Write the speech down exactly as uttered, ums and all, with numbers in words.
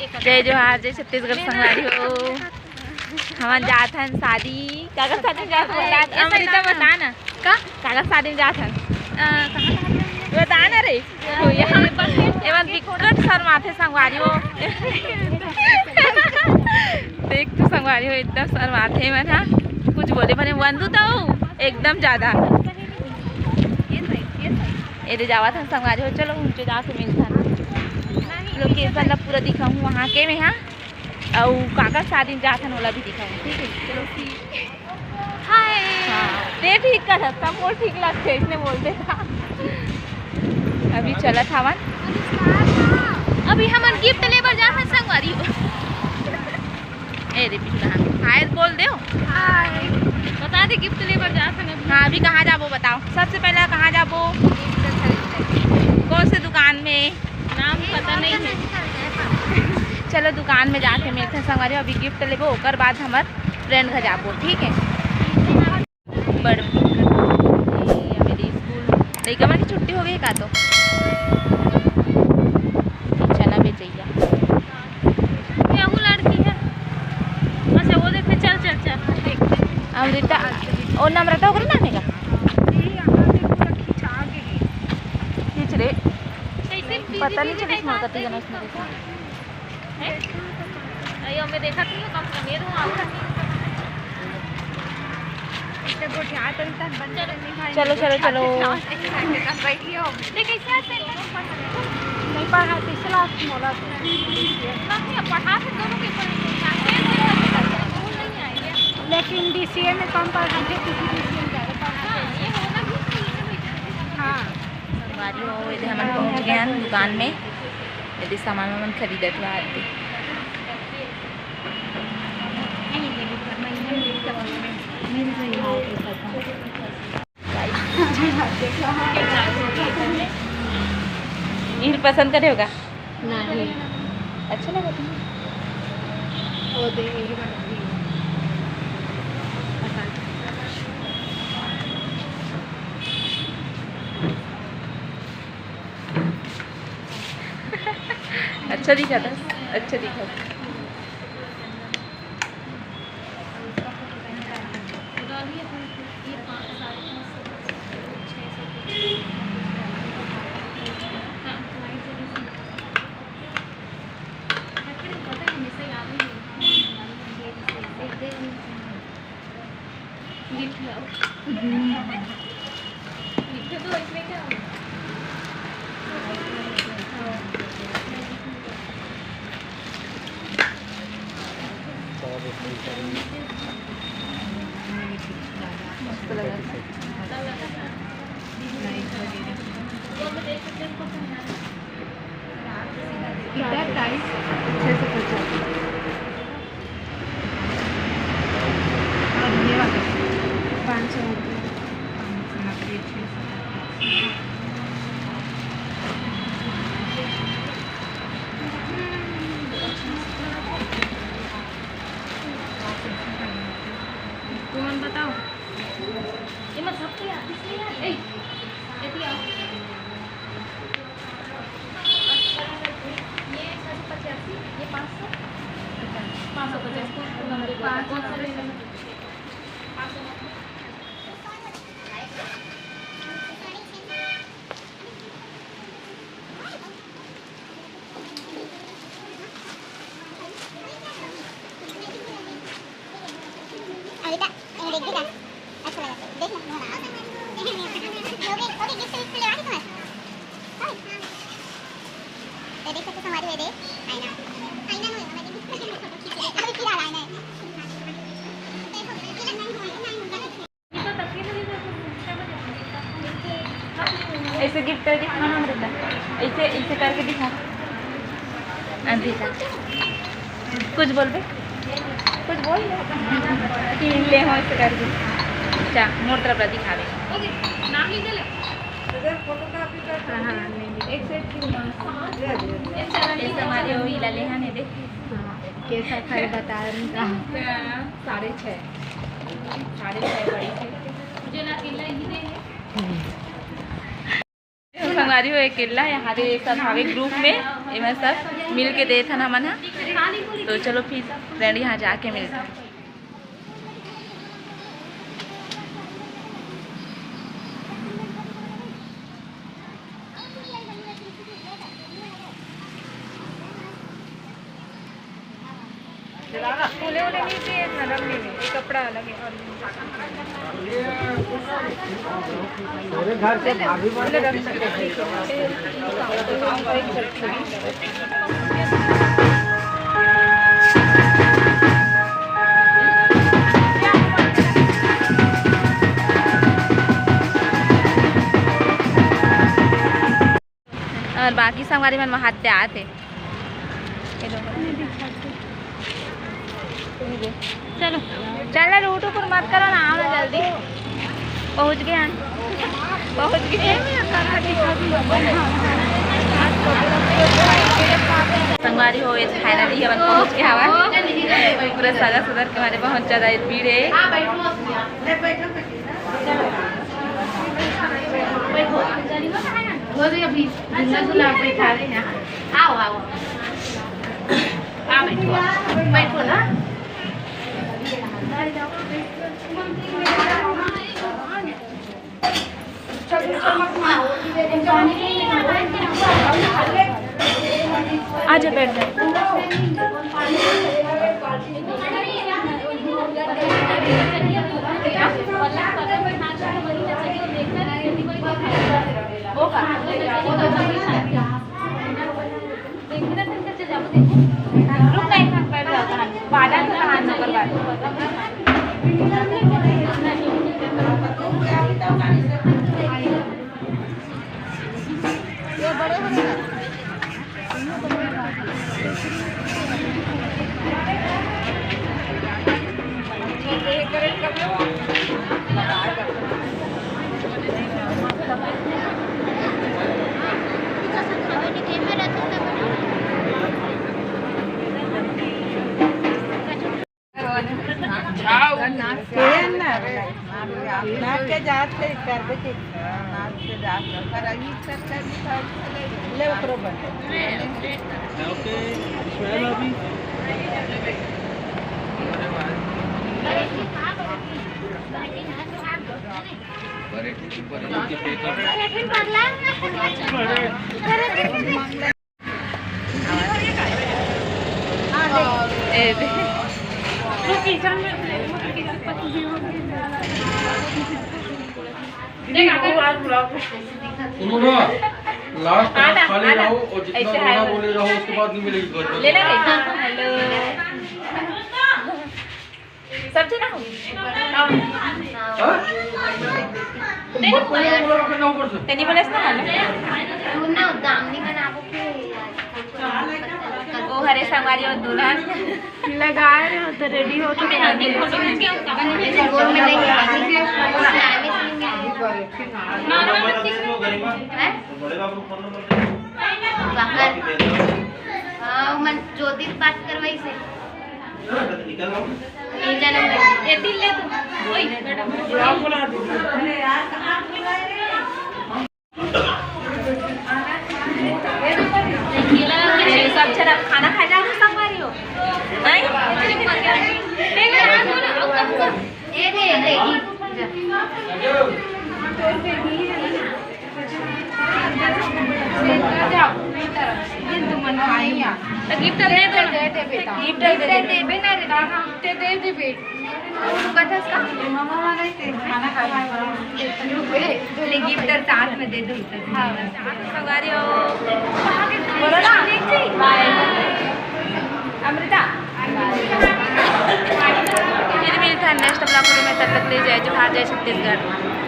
जय जोहार, जय छत्तीसगढ़ संगवारी हो। हमन जात हन शादी। काकर शादी में जात हन? बता, अमृता, बता ना। का? काकर शादी में जात हन? अ, कहाँ, कहाँ? बता ना रे। एमन बिकट शर्माथे संगवारी हो। देख तो संगवारी हो, एकदम शर्माथे एमन हा। कुछ बोले बने वंदू तो एकदम ज्यादा। ये दे जावत हन संगवारी हो। चलो उनके जाके मिलथन। Location ला पूरा दिखाहूँ वहाँ के में हा। अउ काकर शादी में जात हन ओला भी दिखाहूँ, ठीक है? चलो ठीक। हाय। हाँ, ते ठीक कर सकता, मोर ठीक लगथे, इसने बोल देता। अभी चलत हवन। अभी हमन gift ले बर जात हन संगवारी हो। ए रे पिछला हाय बोल देव। हाय। बता दे gift ले बर जात हन अभी। हाँ, अभी कहाँ जाबो बताओ? सबसे पहले कहाँ जाबो? कौन से दुकान में? नाम पता नहीं है। चलो दुकान में जाके मिलते हैं संगवारी, अभी gift लेबो, ओकर बाद हमर friend घर जाबो, ठीक है? बड़ ये मेरी स्कूल लइका मन की छुट्टी हो गई का तो? ये चना बेचैया। ये वो लड़की है। अच्छा, वो देखे, चल, चल, चल। अमृता, ओ नम्रता ओकरे नाम है का? खींच रे। पता नहीं चलिस मोर कति जना इसमें देखा। हैं? अयो, मैं देखा थी, कम से कम ये तो आउट है। चलो, चलो, चलो। देख, कैसे ऐसे नहीं पढ़ा, तीसरा मोला तो। नहीं, पढ़ा तो दोनों के ऊपर नहीं पढ़ा। लेकिन डीसीए में कम पढ़ा थे, क्योंकि डीसीए में ज़्यादा पढ़ा हाँ, ये होना भी चाहिए ना भैया। हाँ। संगवारी हो, एदे हमन पहुंच गए हैं दुकान में। एदे सामान वामान खरीदत हुआ आदमी। इहर पसंद करे होगा? नहीं। अच्छा लगा तुम्हें? वो दे, यही बना दी। पसंद। अच्छा दिखा था, अच्छा दिखा था। लिख लो। लिख दो, इसमें क्या होगा? मस्त लगा। कितना टाइम? छः सौ पचास। और ये वाला? पाँच सौ नब्बे। पाँच सौ नब्बे, छः सौ पचास। तुमन बताओ। ये मत सबके यार, किसने यार? ए, ये भी आओ। ये छः सौ पचासी, ये पाँच सौ पचास। पाँच सौ पचास, कौन सा नंबर है? पाँच सौ पचास। पाँच सौ नब्बे। अनिता, ये देख, देख ना। अच्छा लगा, देख ना, मोहन आ। ओके, ओके, गिफ्ट विफ्ट लेवा के तुम्हारे। हाँ। ये देख सकते तुम्हारे, ये देख, आईना। आईना नहीं, हमारे गिफ्ट। अभी फिलहाल आईना है। देखो, ये नहीं होगा, ये नहीं होगा। ऐसे गिफ्ट दिखा ना अमृता, ऐसे, ऐसे करके दिखा अमृता। कुछ बोल बे, कुछ बोल। तीन ले हो ऐसे करके। अच्छा, मोर तरफ ला दिखावे। हाँ, हाँ, नहीं, नहीं। एक सेट की ना। ऐसे हमारे वही ला ले, हाँ, नहीं दे। हाँ, कैसा था ये बता रही हूँ। साढ़े छः। साढ़े छः बड़ी थी। मुझे ना अकेला ही दे। संगवारी हो अकेला, यहाँ दे सब हवे ग्रुप में, एमा सब मिल के देथन हमन ह। तो चलो फिर friend यहाँ जाके मिलथन। फूले उले नहीं चाहिए, नरम नहीं है, ये कपड़ा अलग है। और मेरे घर से भाभी बन रख सके। और बाकी संगवारी मन महात आते। चलो, चल ना, रूट ऊपर मत करो ना, आओ ना जल्दी। पहुँच गए हम, पहुँच गए। संगवारी हो, ये finally हमन पहुँच गए हवा। पूरा सजा सदर के मारे बहुत ज्यादा भीड़ है। वो भी अभी झूला झूला बैठा रहे हैं। आओ, आओ। आ, बैठो, बैठो ना। आजा, बैठ जा। रुक ना, एक मिनट, बैठ जाओ, तहान। बादल तो तहान नंबर बात। नाच के जात ले कर दे के। नाच के जात ले। पर अभी तक कर नहीं था। ले ओकरो बन। ओके, सोहेल अभी। ए दे। सुनो ना, लास्ट तक खाली रहो और जितना रोना बोले रहो, उसके बाद नहीं मिलेगी घर पर। ले ना, ले। हेलो। सब जना हो? हाँ? तुम मत बोलो, बोलो, बोलो, बोलो। तेनी बोले ना, हेलो। तू ना दामनी बनाबो के। ओ हरे संगवारी और दुल्हन। लगाए रहे हो तो रेडी हो तो। गोल में नहीं है। हैं? बाहर। हाँ, मन ज्योति से बात करवाई से। ये दिल ले तू। ओए, मैडम। ये सब जरा खाना खा जा रहे, सब खा रही हो। नहीं? ये दे, ये दे। तो गिफ्ट दे दे, दे दे बेटा। गिफ्ट दे दे। दे दे ना रे, दे दे बेटा। रुका था इसका। मामा वाला ही थे, खाना खा रहा है। ले गिफ्ट और साथ में दे दो। हाँ, संगवारी हो। बोलो ना। बाय। अमृता। फिर मिलते हैं नेक्स्ट ब्लॉग में, तब तक ले जय जोहार, जय छत्तीसगढ़।